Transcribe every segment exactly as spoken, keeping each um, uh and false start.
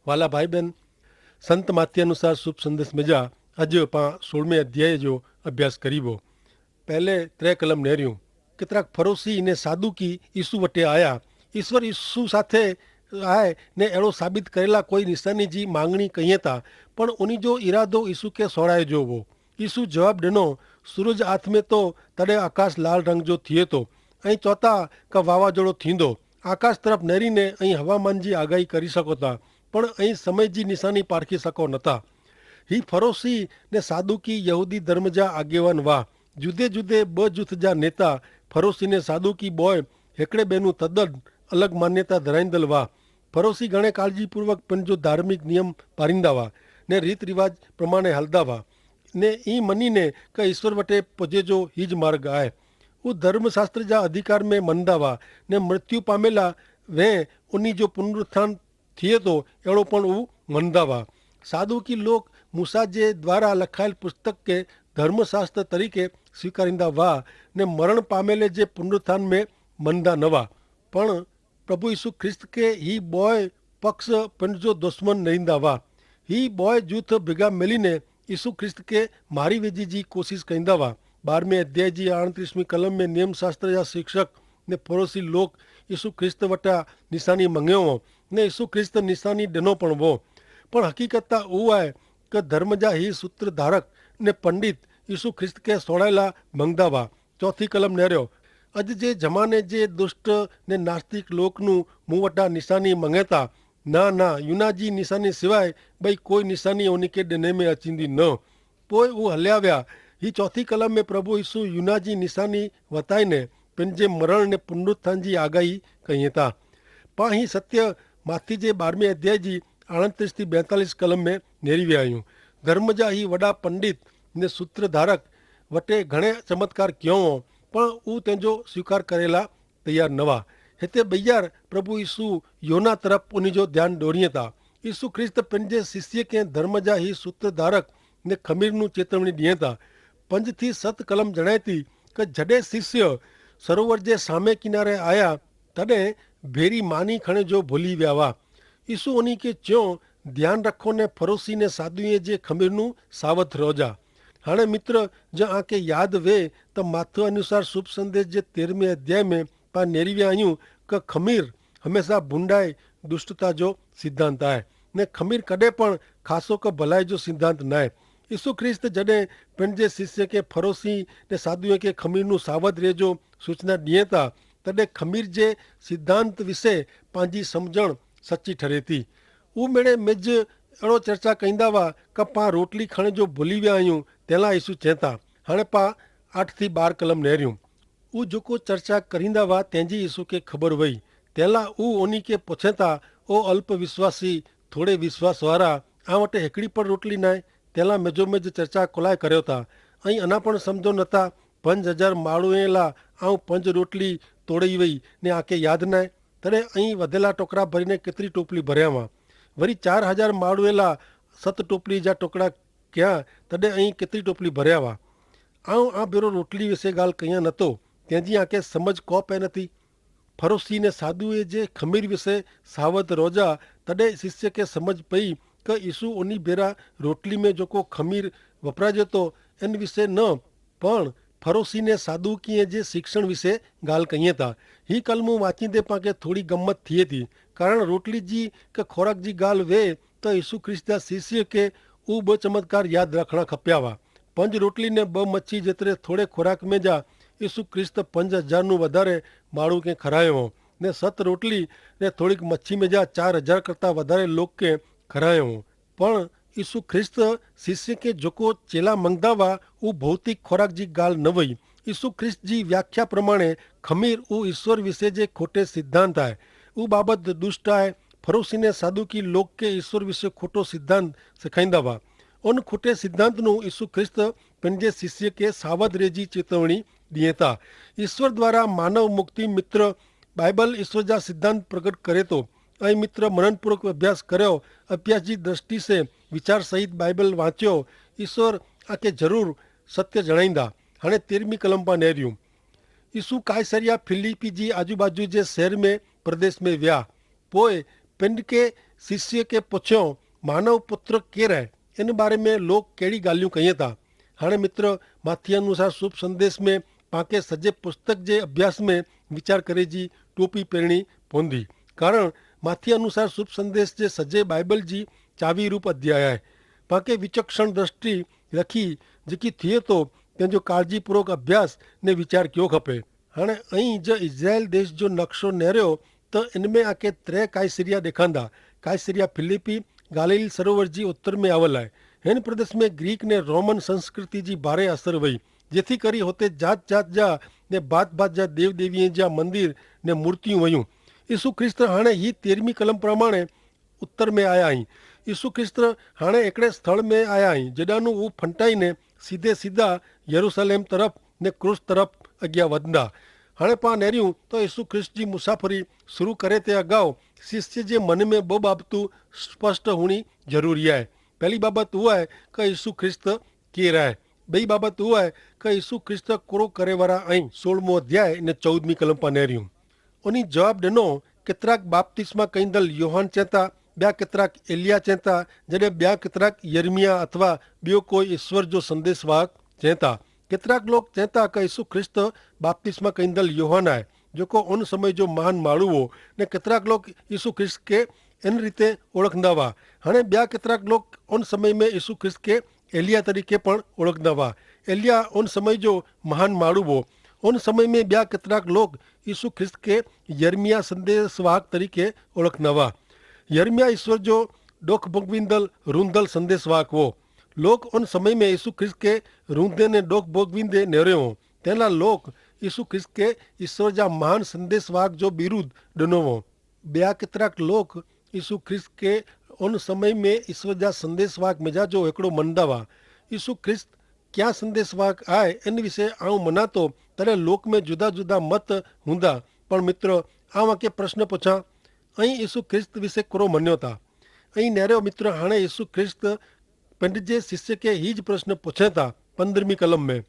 વાલા ભાઈ બહેન, સંત માથ્યાનુસાર શુભ સંદેશ મેજા અજ પાં સોળમે અધ્યાય જો અભ્યાસ કરીબો. પહેલે ત્રે કલમ નહર્યું. કિતરાક ફરોસી ને સાદુકી ઈસુ વટે આયા. ઈસ્વર ઈસુ સાથે આય ને એડો સાબિત કરેલા કોઈ નિશાની જી માંગણી કહિયે તા, પણ ઉની જો ઈરાદો ઈસુ કે સોડાય જો વો. ઈસુ જવાબ દેનો, સૂરજ આથ મેં તો તડે આકાશ લાલ રંગ જો થિયે તો, અહીં ચોતા કા વાવાજોડો થીંદો. આકાશ તરફ નેરી ને અહીં હવામાન જી આગાહી કરી શકો તા, પણ અહીં સમય જી નિશાની પારખી શકો નતા. હી ફરોસી ને સાદુકી યહૂદી ધર્મ જા આગેવાન વાહ. જુદે જુદે બજૂથ જા નેતા ફરોસી ને સાદુકી બોય હેકડ઼ે બેનું તદ્દન અલગ માન્યતા ધરાઈંદલ વાહ. ફરોસી ઘણે કાળજીપૂર્વક પન જો ધાર્મિક નિયમ પારિંદા વાહ ને રીતરિવાજ પ્રમાણે હલદા વાહ, ને ઈ મનીને કે ઈસ્વર વટે પજે જો હી જ માર્ગ આય. ઉ ધર્મશાસ્ત્ર જા અધિકાર મેં મનદા વાહ ને મૃત્યુ પામેલા વેં ઉની જો પુનરુત્થાન થિયે તો એડો પણ ઉ મનદા વાહ. સાદુકી લોક મૂસા જે દ્વારા લખાયેલ પુસ્તક કે ધર્મશાસ્ત્ર તરીકે સ્વીકારીંદા વાહ ને મરણ પામેલે જે પુનરુત્થાન મેં મનદા નવા. પણ પ્રભુ ઈસુ ખ્રિસ્ત કે હી બોય પક્ષ પન જો દુશ્મન નરીંદા વાહ. હી બોય જૂથ ભેગા મેલી ને ઈસુ ખ્રિસ્ત કે મારી વેજી જી કોશિશ કઈંદા વાહ. બારમે અધ્યાય જી આણત્રીસમી કલમ મેં નિયમશાસ્ત્ર જા શિક્ષક ને ફરોસી લોક ઈસુ ખ્રિસ્ત વટા નિશાની મંગ્યો વો ને ઈસુ ખ્રિસ્ત નિશાની ડેનો પણ વો. પણ હકીકત તા ઉવાય કે ધર્મ જા હી સૂત્રધારક ને પંડિત ઈસુ ખ્રિસ્ત કે સોડાયેલા મંગદા વા. ચોથી કલમ નેર્યો, અજ જે જમાને જે દુષ્ટ ને નાસ્તિક લોકનું મુવટા નિશાની મંગેતા. ના ના, યુનાજી નિશાની સિવાય બઈ કોઈ નિશાની ઓની કે ડેને મેં અચીંદી ન. પોય ઉ હલ્યાવ્યા. હી ચોથી કલમ મેં પ્રભુ ઈસુ યુનાજી નિશાની વતાઈને પેનજે મરણ ને પુનરુત્થાન જી આગાહી કહિયે તા. પા હી સત્ય માથી જે બારમે અધ્યાય જી આણત્રીસ થી બેતાલીસ કલમ મેં નેરી વ્યા આયું. ધર્મ જા હી વડા પંડિત ને સૂત્રધારક વટે ઘણે ચમત્કાર ક્યો હો, પણ ઉ તેનજો સ્વીકાર કરેલા તૈયાર નવા. હેતે બૈયાર પ્રભુ ઈસુ યોના તરફ ઉની જો ધ્યાન દોરિયે તા. ઈસુ ખ્રિસ્ત પેનજે શિષ્ય કે ધર્મ જા હી સૂત્રધારક ને ખમીરનું ચેતવણી દિયે તા. પંજ થી સત કલમ જણાયતી કે જડે શિષ્ય સરોવર જે સામે કિનારે આયા તદે ભેરી માની ખણે જો ભૂલી વ્યાવા. ઈસુ ઉની કે ચ્યો, ધ્યાન રખો ને ફરોસી ને સાદુએ જે ખમીરનું સાવત રોજા. હાણે મિત્ર, જો આંકે યાદ વે તો માથુ અનુસાર શુભ સંદેશ જે તેરમે અધ્યાય મેં પા નેરવ્યા આયું કે ખમીર હમેંશા ભૂંડાઈ દુષ્ટતા જો સિદ્ધાંત આય, ને ખમીર કદે પણ ખાસો કે ભલાઈ જો સિદ્ધાંત નાય. ઈસુ ખ્રિસ્ત જડે પેનજે શિષ્ય કે ફરોસી ને સાદુએ કે ખમીરનું સાવધ રેજો સૂચના દિયે તા, તદે ખમીર જે સિદ્ધાંત વિશે પાંજી સમઝણ સચ્ચી ઠરે થી. ઉમેડે મેં જ એડો ચર્ચા કઈંદા વા કે પા રોટલી ખણે જો ભૂલી વ્યા આયું. તેલા ઈસુ ચેતા. હણે પા આઠ થી બાર કલમ નહર્યું. ઉ જોકો ચર્ચા કરીંદા વા તેનજી ઈસુ કે ખબર વય. તેલા ઉ ઓની કે પછેતા, ઓ અલ્પ વિશ્વાસી, થોડે વિશ્વાસ વારા, આ વટે હેકડી પણ રોટલી નાય? તેલા મેજો મેજ ચર્ચા કોલાય કર્યો તા. અહીં અના પણ સમજો નતા. પંજ હજાર માળુએ લા આઉં પંજ રોટલી તોડઈ વય ને આકે યાદ નાય? તને અહીં વધેલા ટોકરા ભરીને કેતરી ટોપલી ભર્યા વા? વરી ચાર હજાર માળુએ લા સત ટોપલી જા ટોકરા ક્યાં? તને અહીં કેતરી ટોપલી ભર્યા વા? આઉં આ ભેરો રોટલી વિશે ગાલ કહિયા નતો. તેની આકે સમજ કોપે નથી. ફરોસી ને સાદુએ જે ખમીર વિશે સાવધ રોજા, તદે શિષ્ય કે સમજ પઈ કે ઈસુ ઓની ભેરા રોટલી મેં જોકો ખમીર વપરાજે તો એન વિશે ન, પણ ફરોસી ને સાદુકીએ જે શિક્ષણ વિશે ગાલ કહિયે તા. હી કલમું વાંચી તે પાંકે થોડી ગમ્મત થિયે તી, કારણ રોટલી જી કે ખોરાક જી ગાલ વે તો ઈસુ ખ્રિસ્ત જા શિષ્ય કે ઉ બહ ચમત્કાર યાદ રાખણા ખપ્યા વા. પંજ રોટલી ને બહ મચ્છી જેતરે થોડે ખોરાક મેં જા ઈસુ ખ્રિસ્ત પંજ હજારનું વધારે માળું કે ખરાયો હો, ને સત રોટલી ને થોડીક મચ્છી મેં જા ચાર હજાર કરતા વધારે લોક કે ખરાયો હો. પણ ઈસુ ખ્રિસ્ત શિષ્ય કે જોકો ચેલા મંગદા વા ઉ ભૌતિક ખોરાક જી ગાલ નવય. ઈસુ ખ્રિસ્ત જી વ્યાખ્યા પ્રમાણે ખમીર ઉ ઈસવર વિશે જે ખોટે સિદ્ધાંત આય. ઉ બાબત દુષ્ટ આય. ફરોસી ને સાદુકી લોક કે ઈસવર વિશે ખોટો સિદ્ધાંત સિખાઈંદા વા. અન ખોટે સિદ્ધાંતનું ઈસુ ખ્રિસ્ત પન જે શિષ્ય કે સાવધ રેજી ચેતવણી દિયે તા. ઈસ્વર દ્વારા માનવ મુક્તિ મિત્ર બાઈબલ ઈસ્વર જા સિદ્ધાંત પ્રગટ કરે તો. અહીં મિત્ર મનનપૂર્વક અભ્યાસ કર્યો. અભ્યાસ જી દ્રષ્ટિ સે વિચાર સહિત બાઈબલ વાંચ્યો. ઈસ્વર આકે જરૂર સત્ય જણાઈંદા. હણે તેરમી કલમ પા નેર્યું. ઈસુ કાઈસરિયા ફિલિપ્પી જી આજુબાજુ જે શહેર મેં પ્રદેશ મેં વ્યા. પોય પેંડકે શિષ્ય કે પછો માનવ પુત્ર કેર હૈ? એન બારે મેં લોક કેડી ગાલિયું કહિયે તા? હાણે મિત્ર, માથી અનુસાર શુભ સંદેશ મેં પાંકે સજે પુસ્તક જે અભ્યાસ મેં વિચાર કરે જી ટોપી પહેરણી પોંધી. કારણ માથી અનુસાર શુભ સંદેશ જે સજે બાઈબલ જી ચાવી રૂપ અધ્યાય હૈ. પાંકે વિચક્ષણ દ્રષ્ટિ રખી જેકી થિયે તો તેનો કાળજીપૂર્વક અભ્યાસ ને વિચાર કયો ખપે. હાણે અહીં જ ઇઝરાયેલ દેશ જો નકશો નેર્યો તો એનમેં આકે ત્રે કાઈસરિયા દેખાંદા. કાઈસરિયા ફિલિપી ગાલિલ સરોવર જી ઉત્તર મેં આવલ હૈ. હેન પ્રદેશ મેં ગ્રીક ને રોમન સંસ્કૃતિ જી ભારે અસર વય, જેથી કરી હોતે જાત જાત જા ને ભાત ભાત જા દેવદેવી જા મંદિર ને મૂર્તિયું વયું. ઈસુ ખ્રિસ્ત હાણે હી તેરમી કલમ પ્રમાણે ઉત્તર મેં આયા હી. ઈસુ ખ્રિસ્ત હાણે એકડે સ્થળ મેં આયા હી જેડાનું ઉપ ફંટાઈ ને સીધે સીધા યરૂસલેમ તરફ ને ક્રૂસ તરફ અગિયા વધના. હાણે પા નેર્યું તો ઈસુ ખ્રિસ્ત જી મુસાફરી શરૂ કરે તે અગાઉ શિષ્ય જે મન મેં બહુ બાબતું સ્પષ્ટ હોણી જરૂરી આય. પહેલી બાબત ઉઆ હૈ કે ઈસુ ખ્રિસ્ત કેર આય. બઈ બાબત ઉઆ હૈ કે ઈસુ ખ્રિસ્ત કોરો કરે વારા અહીં સોળમો અધ્યાય ને ચૌદમી કલમ પા નેર્યું. ઉની જવાબ દેનો, કેતરાક બાપ્તિસ્મા કૈંદલ યોહાન ચેતા, બ્યા કેતરાક એલિયા ચેતા, જડે બ્યા કેતરાક યર્મિયા અથવા બ્યો કોઈ ઈસ્વર જો સંદેસવાહક ચેતા. કેતરાક લોક ચેતા કે ઈસુ ખ્રિસ્ત બાપ્તિસ્મા કૈંદલ યોહાન આય, જોકો ઉન સમય જો મહાન માળુ વો. ને કેતરાક લોક ઈસુ ખ્રિસ્ત કે એન રીતે ઓળખના વા. હણે બ્યા કેતરાક લોક ઉન સમય મેં ઈસુ ખ્રિસ્ત કે એલિયા તરીકે પણ ઓળખના વા. એલિયા ઉન સમય જો મહાન માળુ વો. ઉન સમય મેં બ્યા કેતરાક લોક ઈસુ ખ્રિસ્ત કે યર્મિયા સંદેસવાહક તરીકે ઓળખના વા. યર્મિયા ઈસ્વર જો ડોખ ભોગવિંદલ રૂંધલ સંદેસવાહક વો. લોક ઉન સમય મેં ઈસુ ખ્રિસ્ત કે રૂંધે ને ડોખ ભોગવિંદે નેરે વો. તેના લોક ઈસુ ખ્રિસ્ત કે ઈસ્વર જા મહાન સંદેસવાહક જો બિરુદ ડનો વો. બ્યા કેતરાક લોક ઈસુ ખ્રિસ્ત કે ઉન સમય મેં ઈસ્વર જા સંદેસવાહક મેજા જો એકડો મનદા વા. ઈસુ ખ્રિસ્ત ક્યા સંદેસવાહક આય એન વિશે આઉં મનાતો, તરે લોક મેં જુદા જુદા મત હુંદા. પણ મિત્ર, આઉં આકે પ્રશ્ન પોછા, અહીં ઈસુ ખ્રિસ્ત વિશે કોરો મન્યો તા? અહીં નેરો મિત્ર, હાણે ઈસુ ખ્રિસ્ત પંડિત જે શિષ્ય કે હી જ પ્રશ્ન પોછે તા. પંદ્રહમી કલમ મેં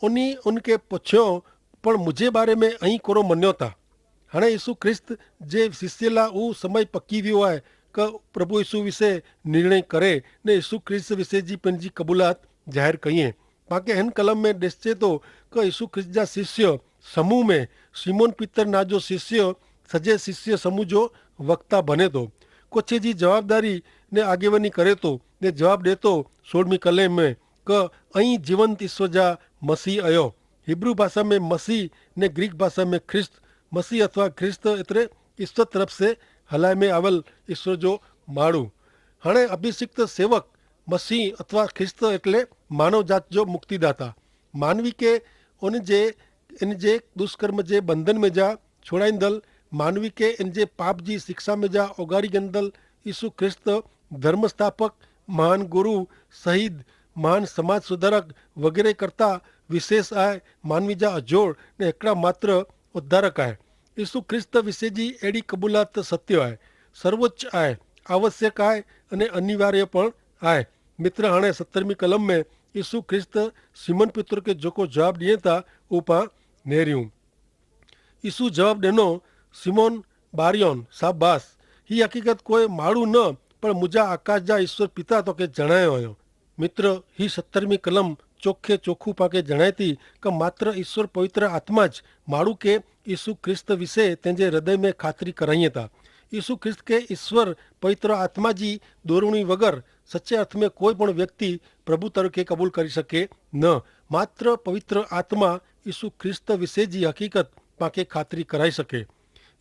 ઉની ઉનકે પોછ્યો, પણ મુઝે બારે મેં અહીં કોરો મન્યો તા? હણે ઈસુ ખ્રિસ્ત જે શિષ્યલા ઉ સમય પકી વ્યો આય કે પ્રભુ ઈસુ વિશે નિર્ણય કરે ને ઈસુ ખ્રિસ્ત વિશે જી પન જી કબૂલાત જાહેર કહિએ. પાંકે હેન કલમ મેં દેસચે તો કે ઈસુ ખ્રિસ્ત જા શિષ્ય સમૂહ મેં સિમોન પિતર ના જો શિષ્ય સજે શિષ્ય સમૂહ જો વક્તા ભને તો, કોછે જી જવાબદારી ને આગેવની કરે તો ને જવાબ દેતો સોળમી કલમ મેં કે અહીં જીવંત ઈસુ જા મસીહ અયો. હિબ્રૂ ભાષા મેં મસીહ ને ગ્રીક ભાષા મેં ખ્રિસ્ત. મસીહ અથવા ખ્રિસ્ત એતરે ઈસ્વર તરફ સે હલાય મેં આવલ ઈસ્વર જો માણુ. હણે અભિષિક્ત સેવક મસીહ અથવા ખ્રિસ્ત એટલે માનવજાત જો મુક્તિદાતા. માનવી કે ઉન જે એન જે દુષ્કર્મ જે બંધન મેં જા છોડાઈંદલ, માનવી કે એન જે પાપ જી શિક્ષા મેં જા ઓગારી ગંદલ ઈસુ ખ્રિસ્ત ધર્મસ્થાપક, મહાન ગુરુ, શહીદ, મહાન સમાજ સુધારક વગેરે કરતા વિશેષ આય. માનવી જા અજોડ ને એકડા માત્ર ઉદ્ધારક આય. ઈસુ ખ્રિસ્ત વિશે જી એડી કબૂલાત સત્ય આય, સર્વોચ્ચ આય, આવશ્યક આય અને અનિવાર્ય પણ આય. મિત્ર હણે સત્તરમી કલમ મેં ઈસુ ખ્રિસ્ત સિમન પિતર કે જોકો જવાબ દિયે તા ઉપા નેર્યું. ઈસુ જવાબ દેનો, સિમોન બારિયોન સાબાસ, હી હકીકત કોઈ માડૂ ન પણ મુજા આકાશ જા ઈસ્વર પિતા તો કે જણાયો અયો. મિત્ર, હી સત્તરમી કલમ ચોખે ચોખુ પાકે જણાયતી કે માત્ર ઈસ્વર પવિત્ર આત્મા જ માડૂ કે ઈસુ ખ્રિસ્ત વિશે તેનજે હૃદય મેં ખાતરી કરાઈ તા. ઈસુ ખ્રિસ્ત કે ઈસ્વર પવિત્ર આત્મા જી દોરણી વગર સચ્ચે અર્થ મેં કોઈ પણ વ્યક્તિ પ્રભુ તરીકે કબૂલ કરી શકે ન. માત્ર પવિત્ર આત્મા ઈસુ ખ્રિસ્ત વિશે જી હકીકત પાંકે ખાતરી કરાઈ શકે.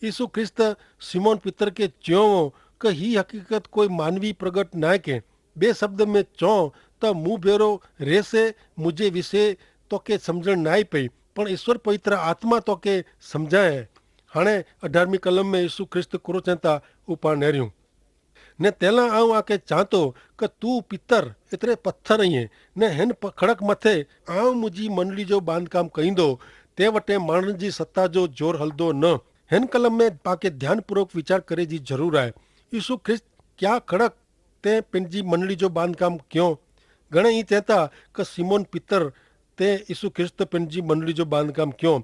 ઈસુ ખ્રિસ્ત સિમોન પિતર કે ચ્યોં કે હી હકીકત કોઈ માનવી પ્રગટ નાય કે. બે શબ્દ મેં ચોં તો મુભેરો રહેશે મુઝે વિશે તો કે સમઝણ નાય પઈ, પણ ઈસ્વર પવિત્ર આત્મા તો કે સમઝાય. હાણે અઢારમી કલમ મેં ઈસુ ખ્રિસ્ત કોરો ચેંતા ઉપા નેર્યું. ને તેલા આઉં આકે ચાંતો કે તું પિતર એતરે પથ્થર અહીં ને હેન ખડક મતે આઉં મુજી મંડળી જો બાંધકામ કઈંદો, તે વટે માણન જી સત્તા જો જોર હલદો ન. હેન કલમ મેં પાકે ધ્યાનપૂર્વક વિચાર કરે જી જરૂર આય. ઈસુ ખ્રિસ્ત ક્યા ખડક તે પેનજી મંડળી જો બાંધકામ ક્યો? ઘણે ઈ ચેતા કે સિમોન પિતર તે ઈસુ ખ્રિસ્ત પેનજી મંડળી જો બાંધકામ ક્યો.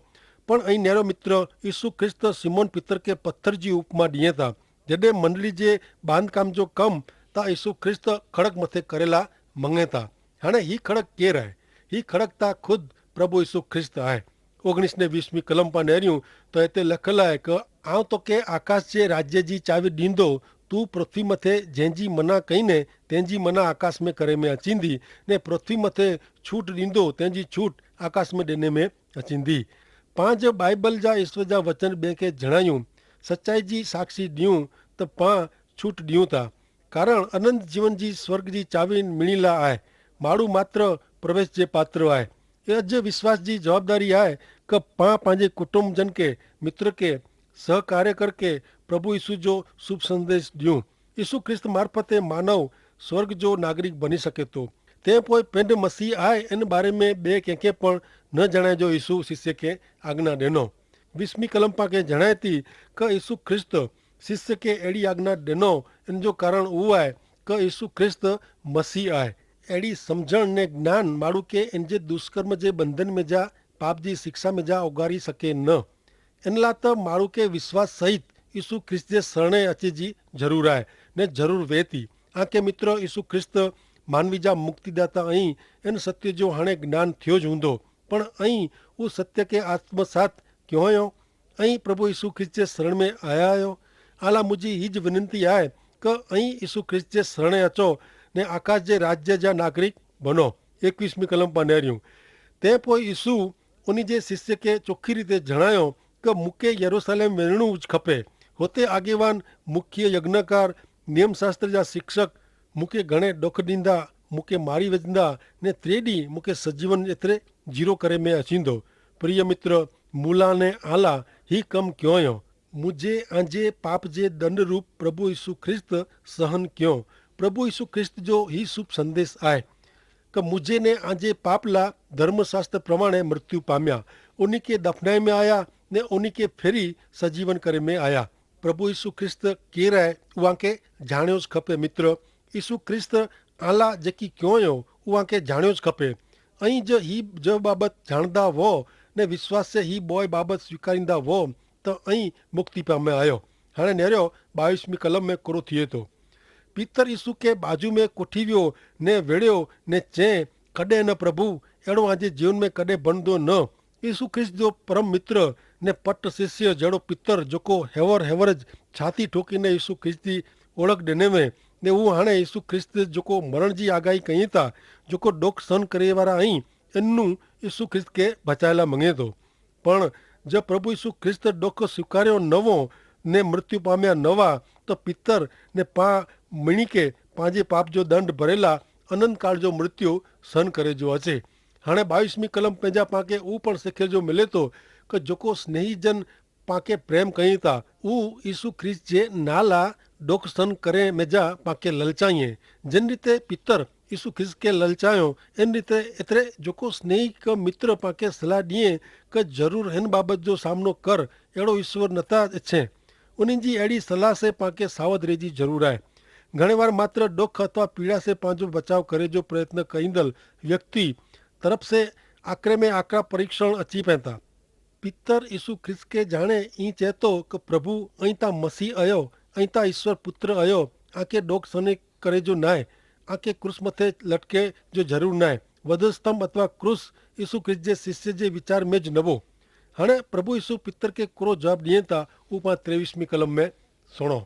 પણ અહીં નેરો મિત્ર ઈસુ ખ્રિસ્ત સિમોન પિતર કે પથ્થર જી ઉપમા દિયે તા. જડે મંડલી જે બાંધકામ જો કમ તા ઈસુ ખ્રિસ્ત ખડક મતે કરેલા મંગેતા. હણે હી ખડક કેર આય? હી ખડક તા ખુદ પ્રભુ ઈસુ ખ્રિસ્ત આય. ઓગણીસ ને વીસ મી કલમ પા નેર્યું તો એતે લખેલા આય કે આવ તો કે આકાશ જે રાજ્ય જી ચાવી દીંદો, તું પૃથ્વી મતે જેંજી મના કઈને તેંજી મના આકાશ મેં કરે મેં અચીંદી, ને પૃથ્વી મતે છૂટ દીંદો તેંજી છૂટ આકાશ મેં દેને મેં અચીંદી. પાંજ બાઈબલ જા ઈસવ જા વચન બેંકે જણાયું, સચ્ચાઈ જી સાક્ષી દિયું તો પાં છૂટ દિયું તા. કારણ અનંત જીવન જી સ્વર્ગ જી ચાવી મિણીલા આય. માડૂ માત્ર પ્રવેશ જે પાત્ર આય. એ અજ વિશ્વાસ જી જવાબદારી આય કે પાં પાંજે કુટુંબ જન કે મિત્ર કે સહકાર્ય કર કે પ્રભુ ઈસુ જો શુભ સંદેશ દિયું. ઈસુ ખ્રિસ્ત મારફતે માનવ સ્વર્ગ જો નાગરિક બની શકે તો. તે પોય પેંધ મસીહ આય એન બારે મેં બે કેંકે પણ ન જણાય જો ઈસુ શિષ્ય કે આજ્ઞા દેનો. વિસ્મી કલમ પાકે જણાયતી કે ઈસુ ખ્રિસ્ત શિષ્ય કે એડી આજ્ઞા દેનો. એન જો કારણ ઉવાય કે ઈસુ ખ્રિસ્ત મસીહ આય. એડી સમઝણ ને જ્ઞાન માડૂ કે એન જે દુષ્કર્મ જે બંધન મેં જા પાપ જી શિક્ષા મેં જા ઉગારી શકે ન. એનલા તો માડૂ કે વિશ્વાસ સહિત ઈસુ ખ્રિસ્ત જે સરણે અચે જી જરૂર આય ને જરૂર વેતી. આંકે મિત્ર, ઈસુ ખ્રિસ્ત માનવી જા મુક્તિદાતા અહીં એન સત્ય જો હણે જ્ઞાન થયો જ હુંદો. પણ અહીં ઉસ સત્ય કે આત્મસાત ક્યોંયો? અહીં પ્રભુ ઈસુ ખ્રિસ્ત જે સરણમે આયાયો? આલા મુજી હી જ વિનંતી આય કે અહીં ઈસુ ખ્રિસ્ત જે સરણે અચો ને આકાશ જે રાજ્ય જા નાગરિક બનો. એકવીસમી કલમ પાનેર્યું. તે પોય ઈસુ ઉની જે શિષ્ય કે ચોખી રીતે જણાયો કે મુકે યરુસાલેમ વેરણું જ ખપે. હોતે આગેવાન, મુખ્ય યજ્ઞકાર, નિયમશાસ્ત્ર જા શિક્ષક મુકે ઘણે ડોખ દીંદા, મુકે મારી વજંદા, ને ત્રેડી મુકે સજીવન એતરે જીરો કરે મેં અચીંદો. પ્રિય મિત્ર, મુલા ને આલા હી કમ ક્યોંયો? મુજે આંજે પાપ જે દંડરૂપ પ્રભુ ઈસુ ખ્રિસ્ત સહન ક્યો. પ્રભુ ઈસુ ખ્રિસ્ત જો હી શુભ સંદેશ આય કે મુજે ને આંજે પાપલા ધર્મશાસ્ત્ર પ્રમાણે મૃત્યુ પામ્યા, ઉની કે દફનાઈ મેં આયા ને ઉની કે ફેરી સજીવન કરે મેં આયા. પ્રભુ ઈસુ ખ્રિસ્ત કેરાય ઉઆંકે જાણ્યો જ ખપે. મિત્ર, ઈસુ ખ્રિસ્ત આલા જેકી ક્યોંયો ઉઆંકે જાણ્યો જ ખપે. અહીં જ હી જ બાબત જાણદા વો ને વિશ્વાસે હી બોય બાબત સ્વીકારીંદા વો, તો અહીં મુક્તિ પામે આયો. હણે નેર્યો બાવીસમી કલમ મેં કોરો થિયે તો. પિતર ઈસુ કે બાજુ મેં કોઠીવ્યો ને વેડ્યો ને ચે, કદે ન પ્રભુ, એડો આજે જીવન મેં કદે ભણદો ન. ઈસુ ખ્રિસ્ત જો પરમ મિત્ર ને પટ શિષ્ય જેડો પિતર જોકો હેવર હેવર જ છાતી ઠોકી ને ઈસુ ખ્રિસ્ત જી ઓળખ દેને મેં, ને ઉહાણે ઈસુ ખ્રિસ્ત જોકો મરણ જી આગાહી કહીં તા, જોકો ડોખ સહન કરે વારા અહીં એનનું ઈસુ ખ્રિસ્ત કે ભચાયેલા મંગે તો. પણ જો પ્રભુ ઈસુ ખ્રિસ્ત ડોખ સ્વીકાર્યો નવો ને મૃત્યુ પામ્યા નવા, તો પિતર ને પા મિણિકે પાંજે પાપ જો દંડ ભરેલા અનંતકાળ જો મૃત્યુ સહન કરે જો હશે. હાણે બાવીસમી કલમ પેંજા પાંકે ઉં પણ શેખે જો મિલે તો, કે જોકો સ્નેહી જન પાંકે પ્રેમ કહીં તા ઉં ઈસુ ખ્રિસ્ત જે નાલા ડોખ સહન કરે મેજા પાંકે લલચાઈએ. જેન રીતે પિતર ઈસુ ખ્રિસ્ત કે લલચાયો, એન રીતે એતરે જોકો સ્નેહી કે મિત્ર પાંકે સલાહ દિયે કે જરૂર હેન બાબત જો સામનો કર, એડો ઈસુ નતા છે. ઉની જી એડી સલાહ સે પાંકે સાવધ રહેજી જરૂર આય. ઘણે વાર માત્ર ડોખ અથવા પીડા સે પાંજો બચાવ કરે જો પ્રયત્ન કઈંદલ વ્યક્તિ તરફ સે આકરે મેં આકરા પરીક્ષણ અચી પેંતા. પિતર ઈસુ ખ્રિસ્ત કે જાણે ઈ ચેતો કે પ્રભુ, અહીં તા મસીહ અયો, અહીં તા ઈસ્વર પુત્ર અયો. આંકે ડોક સને કરે જો નાય, આંકે ક્રૂસ મતે લટકે જો જરૂર નાય. વધસ્તંભ અથવા ક્રૂસ ઈસુ ખ્રિસ્ત જે શિષ્ય જે વિચાર મેં જ નવો. હણે પ્રભુ ઈસુ પિતર કે કોરો જવાબ દિયે તા ઉપા ત્રેવીસમી કલમ મેં સુણો.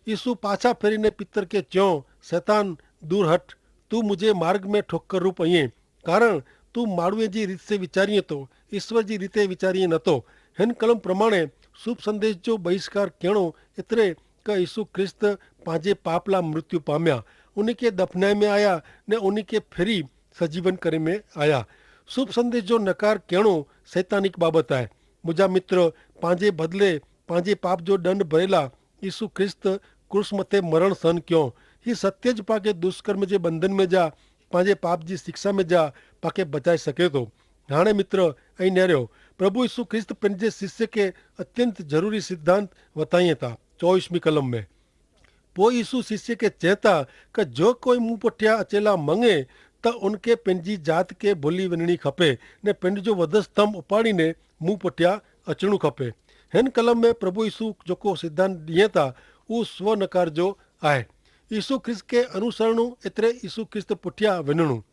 ઈસુ પાછા ફેરી ને પિતર કે ચ્યો, સૈતાન, દૂર હટ, તું મુઝે માર્ગ મેં ઠોકર રૂપ અહીં. કારણ તું માડૂએ જી રીતે વિચારિયે તો, ઈસ્વર જી રીતે વિચારિયે નતો. હેન કલમ પ્રમાણે શુભ સંદેશ જો બહિષ્કાર કહેણો એતરે કે ઈસુ ખ્રિસ્ત પાંજે પાપલા મૃત્યુ પામ્યા, ઉની કે દફનાઈ મેં આયા, ને ઉની કે ફેરી સજીવન કરે મેં આયા. શુભ સંદેશ જો નકાર કહેણો સૈતાનિક બાબત આય. મુજા મિત્ર, પાંજે બદલે પાંજે પાપ જો દંડ ભરેલા ઈસુ ખ્રિસ્ત ક્રૂસ મતે મરણ સહન ક્યો. હી સત્ય જ પાંકે દુષ્કર્મ જે બંધન મેં જા પાંજે પાપ જી શિક્ષા મેં જા પાંકે બચાઈ શકે તો. હાણે મિત્ર, અહીં નેર્યો પ્રભુ ઈસુ ખ્રિસ્ત પેનજે શિષ્ય કે અત્યંત જરૂરી સિદ્ધાંત વતાઈ તા. ચોવીસમી કલમ મેં પોઈ ઈસુ શિષ્ય કે ચેતા કે જો કોઈ મું પઠ્યા અચેલા મંગે, તો ઉનકે પેનજી જાત કે ભોલી વનણી ખપે, ને પેનજો વધસ્તંભ ઉપાડીને મું પઠ્યા અચણું ખપે. હેન કલમ મેં પ્રભુ ઈસુ જોકો સિદ્ધાંત દિયે તા, ઉસ સ્વનકાર જો આય. ઈસુ ખ્રિસ્ત કે અનુસરણું એતરે ઈસુ ખ્રિસ્ત પુઠ્યા વિનણું,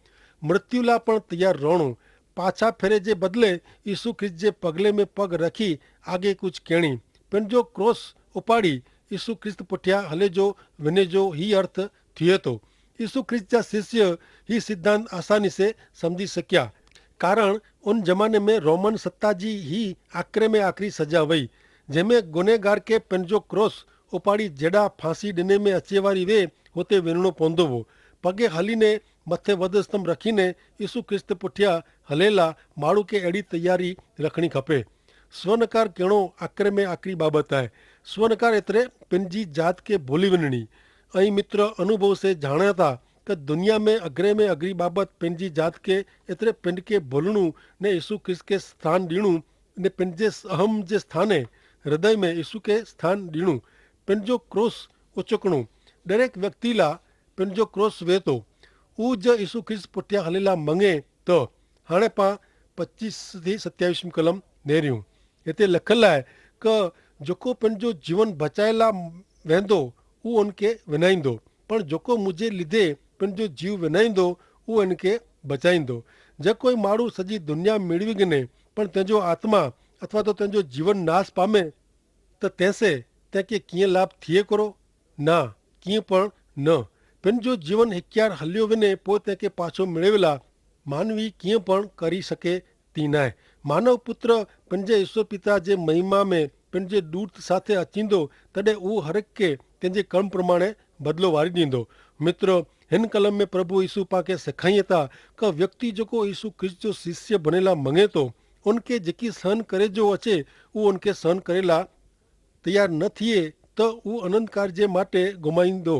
મૃત્યુ લા પણ તૈયાર રોણું, પાછા ફેરે જે બદલે ઈસુ ખ્રિસ્ત જે પગલે મેં પગ રખી આગે કુછ કેણી, પણ જો ક્રોસ ઉપાડી ઈસુ ખ્રિસ્ત પુઠ્યા હલે જો વિને જો હી અર્થ થિયે તો. ઈસુ ખ્રિસ્ત જા શિષ્ય હી સિદ્ધાંત આસાની સે સમઝી શક્યા, કારણ ઉન જમાને મેં રોમન સત્તા જી હી આખરે મેં આખરી સજા વય, જેમે ગુનેગાર કે પેનજો ક્રોસ ઉપાડી જેડા ફાંસી ડેને મેં અચેવારી વે હોતે વેનણો પોંધો વો. પગે હલી ને મતે વધસ્તમ રખી ને ઈસુ ખ્રિસ્ત પુઠ્યા હલેલા માણૂ કે એડી તૈયારી રખણી ખપે. સ્વનકાર કેણો આખરે મેં આખરી બાબત આય. સ્વનકાર એતરે પેનજી જાત કે ભોલી વેનણી. અહીં મિત્ર અનુભવ સે જાણ્યા તા કે દુનિયા મેં અગ્રે મેં અગ્રી બાબત પેનજી જાત કે એતરે પેન કે ભોલણું ને ઈસુ ખ્રિસ્ત કે સ્થાન દીણું ને પેનજે અહમ જે સ્થાને હૃદય મેં ઈસુ કે સ્થાન દીણું, પેનજો ક્રોસ ઉચકણું દરેક વ્યક્તિલા પેનજો ક્રોસ વેતો ઉજ ઈસુ ખ્રિસ્ત પુઠ્યા હલેલા મંગે. તો હાણે પાં પચીસ થી સત્યાવીસ કલમ નેર્યું. હેતે લખેલા હૈ કે જોકો પેનજો જીવન બચાયેલા વેંદો ઉ ઉનકે વેનાઈંદો, પણ જોકો મુઝે લિધે પેનજો જીવ વેનાઈંદો ઉ ઉનકે બચાઈંદો. જે કોઈ માણૂ સજી દુનિયા મેળવી ગને પણ તેનજો આત્મા અથવા તો તેનજો જીવન નાશ પામે તો તેસે તેંકે કિયા લાભ થિયે કરો? ના, કિયા પણ ન. પેનજો જીવન હિક્યાર હલ્યો વેને પોય તેંકે પાછો મેળવેલા માનવી કિયા પણ કરી શકે તી નાય. માનવ પુત્ર પેનજે ઈસુ પિતા જે મહિમા મેં પેનજે દૂત સાથે અચીંદો તદે ઉહ હરેક કે તેનજે કર્મ પ્રમાણે બદલો વારી દીંદો. મિત્ર, હેન કલમ મેં પ્રભુ ઈસુ પાંકે સેખાઈ હતા કે વ્યક્તિ જોકો ઈસુ ખ્રિસ્ત જો શિષ્ય ભનેલા મંગેતો ઉનકે જેકી સહન કરે જો અચે ઉહ ઉનકે સહન કરેલા તૈયાર ન થિયે તો ઉહ અનંતકાર્ય માટે ગુમાઈંદો.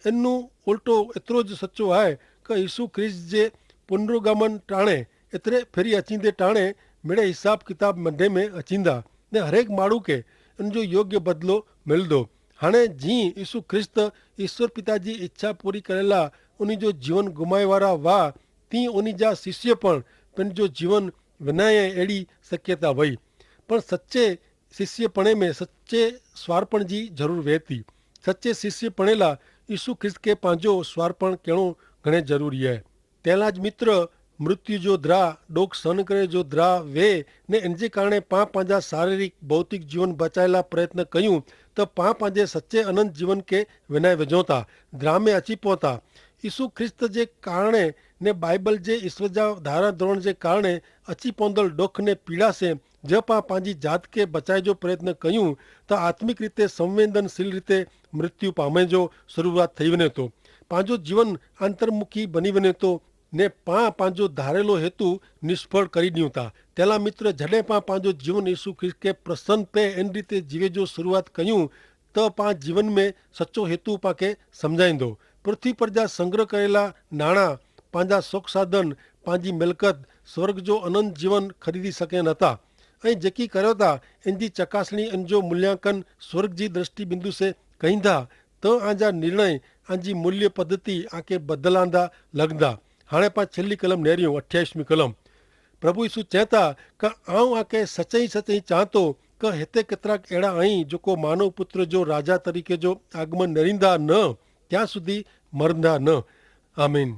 એનનું ઉલટો એતરો જ સચો આય કે ઈસુ ખ્રિસ્ત જે પુનરુગામન ટાણે એતરે ફેરી અચીંદે ટાણે મેળે હિસાબ કિતાબ મંધે મેં અચીંદા ને હરેક માણૂ કે એનજો યોગ્ય બદલો મેલદો. હાણે જી ઈસુ ખ્રિસ્ત ઈસ્વર પિતા જી ઇચ્છા પૂરી કરેલા ઉની જો જીવન ગુમાયવારા વા તી ઉની જા શિષ્ય પણ પેનજો જીવન વિનાયે એડી શક્યતા વય. પણ સચ્ચે શિષ્યપણે મેં સચ્ચે સ્વાર્પણ જી જરૂર વહેતી. સચ્ચે શિષ્યપણેલા ઈસુ ખ્રિસ્ત કે પાંજો સ્વાર્પણ કહેણો ઘણે જરૂરી હૈ. તેલા જ મિત્ર, મૃત્યુ જો દ્રા ડોક સહન કરે જો દ્રા વે ને એનજે કારણે પાં પાંજા શારીરિક ભૌતિક જીવન બચાયેલા પ્રયત્ન કહ્યું તો પાં પાંજે સચ્ચે અનંત જીવન કે વિનાય વજોતા દ્રામે અચી પોતા. ઈસુ ખ્રિસ્ત જે કારણે ને બાઈબલ જે ઈસવજા ધારા ધોરણ જે કારણે અચી પોંદલ ડોખ ને પીડા સે જે પાં પાંજી જાત કે બચાય જો પ્રયત્ન કહ્યું તો આત્મિક રીતે સંવેદનશીલ રીતે મૃત્યુ પામે જો શરૂઆત થઈ વને તો પાંજો જીવન આંતરમુખી બની વને તો ને પાં પાંજો ધારેલો હેતુ નિષ્ફળ કરી દિયું તા. તેલા મિત્ર, જડે પાં પાંજો જીવન ઈસુ ખ્રિસ્ત કે પ્રસન્ન પે એન રીતે જીવે જો શરૂઆત કહ્યું તો પાં જીવન મેં સચો હેતુ પાંકે સમઝાઈંદો. પૃથ્વી પર જા સંગ્રહ કરેલા નાણાં, પાંજા સોખસાધન, પાંજી મિલકત સ્વર્ગ જો અનંત જીવન ખરીદી શકે નતા. અહીં જેકી કર્યો તા એનજી ચકાસણી એનજો મૂલ્યાંકન સ્વર્ગ જી દ્રષ્ટિબિંદુ સે કહીંદા તો આંજા નિર્ણય આંજી મૂલ્ય પદ્ધતિ આંકે બદલાંદા લગદા. હાણે પાં છેલ્લી કલમ નેર્યું અઠ્યાઈસમી કલમ. પ્રભુ ઈસુ ચેતા કે આઉં આકે સચાઈ સચાઈ ચાંતો કે હેતે કેતરાક એડા અહીં જોકો માનવ પુત્ર જો રાજા તરીકે જો આગમન નરીંદા ન ત્યાં સુધી મરંદા ન. આમીન.